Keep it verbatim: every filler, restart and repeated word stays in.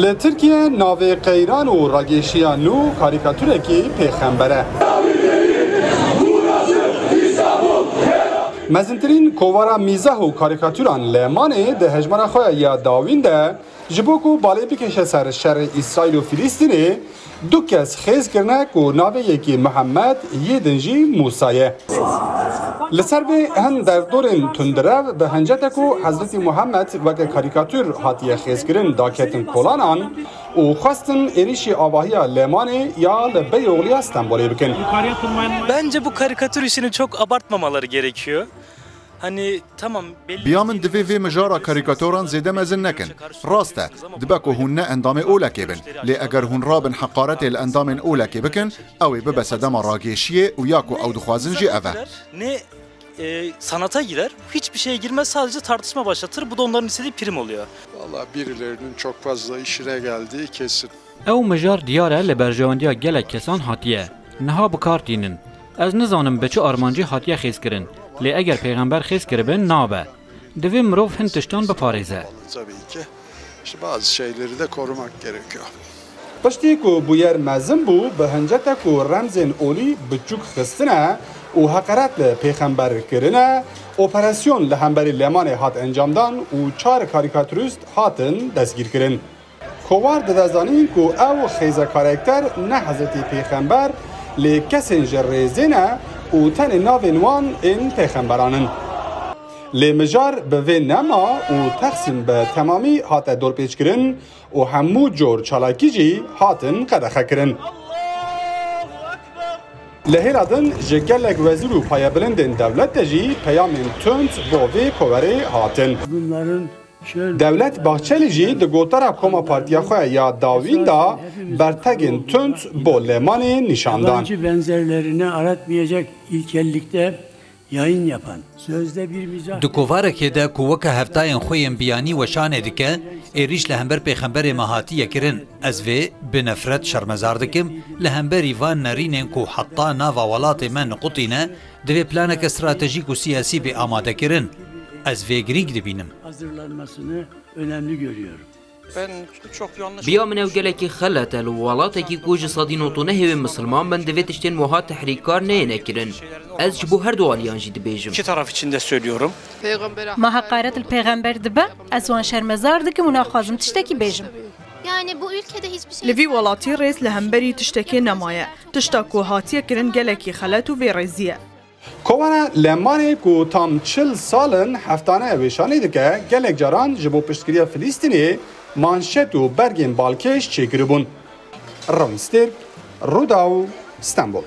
Li Tirkiye navê qeyran û ragêşiya nû karîkaturekî pêxember e. Mezintirîn kovara mîzah û karîkaturan Lemanê di hejmara xwe ya dawîn de ji bo ku balê bikêşe ser şerê Îsraîl û Filîstînê, du kes xêz kirine ku navê yekî Mihemed, yê din jî Mûsa ye. Li ser vê hin derdorên tundrev bi hincete ku Hezretî Muhemed weke karîkatûr hatiye xêzkirin daketin kolanan û xwestin êrîşî avahiya Lemanê ya li Beyoğluya Stenbolê bikin. Bence bu karikatür işini çok abartmamaları gerekiyor. Hani tamam belli Biya min divê vê mijara karîkatoran zêde mezin nekin. Rast e, dibe ku hûn ne endamê olekê bin. Lê eger hûn rabin heqaretê li endamên olekê bikin, ew ê bibe sedema ragêşiyê û ya ku ew dixwazin jî ev e. Ne e, sanata girer, hiçbir şeye girmez, sadece tartışma başlatır. Bu da onların istediği prim oluyor. Valla birilerinin çok fazla işine geldiği kesin. Ew mijar diyar e li berjewendiya gelek kesan hatiye. Niha bi kar tînin. Ez nizanim bi çi armancî hatiye xêzkirin. Lê eger pêxember xêz kiribin nabe. Divê mirov hin tiştan biparêze. Tabii ki. İşte bazı şeyleri de korumak gerekiyor. Piştî ku bûyer mezin bû, bi hincete ku remzên olî biçûk xistine û heqeret li pêxember kirine, operasyon li hemberî Lemanê hat encamdan û çar karîkaturîst hatin destgîrkirin. Kovar dide zanîn ku ew xêze karekter ne Hezretî Pêxember, lê kesên ji rêzê ne û tenê navên wan ên pêxemberan in. Lê mijar bi vê nema û Texsîm bi temamî hate dorpêçkirin û hemû cor çalakî jî hatin qedexekirin. Li hêla din ji gelek wezîr û payebilindên dewlet de jî peyamên tund bo vê koverê hatin. Dewlet Bahçelî jî di gotara koma partiya xwe ya dawîn de bertegên tund bo Lemanê nîşan dan. Yabancı benzerlerini aratmayacak ilkellikte yayın yapan, sözde bir mizah Di kovarekê de ku weke hevtayên xwe yên biyanî weşanê dike, êrîş li hember pêxemberê me hatiye kirin. Ez vê bi nefret şermezar dikim, li hemberî van nerînên ku heta nava welatê me niqutîne, divê planeke stratejîk û siyasî bê amadekirin. Ez vê girîng dibînim. hazırlanmasını önemli görüyorum. Biya min ew gelekî xelet e, li welatekî ku ji sedî nod û nehê wê misilman bin, divê tiştên wiha tehrîkkar neyêne kirin. Ez ji bo her du aliyan jî dibêjim. İki taraf için de söylüyorum. Me heqaret li pêxember dibe, ez wan şermezar dikim û naxwazim tiştekî bêjim. Yani bu ülkede hiçbir şey Li vî welatî rêz li hemberî tiştekê nemaye. Tişta ku hatiye kirin gelekî xelet û bêrêzî ye. Kovara Lemanê ku tam çil sal in heftane wêşanê dike, gelek caran ji bo piştgiriya Filîstînê manşet û bergên balkêş çêkiribûn. Rewîn Stêrk, Rûdaw, Stenbol.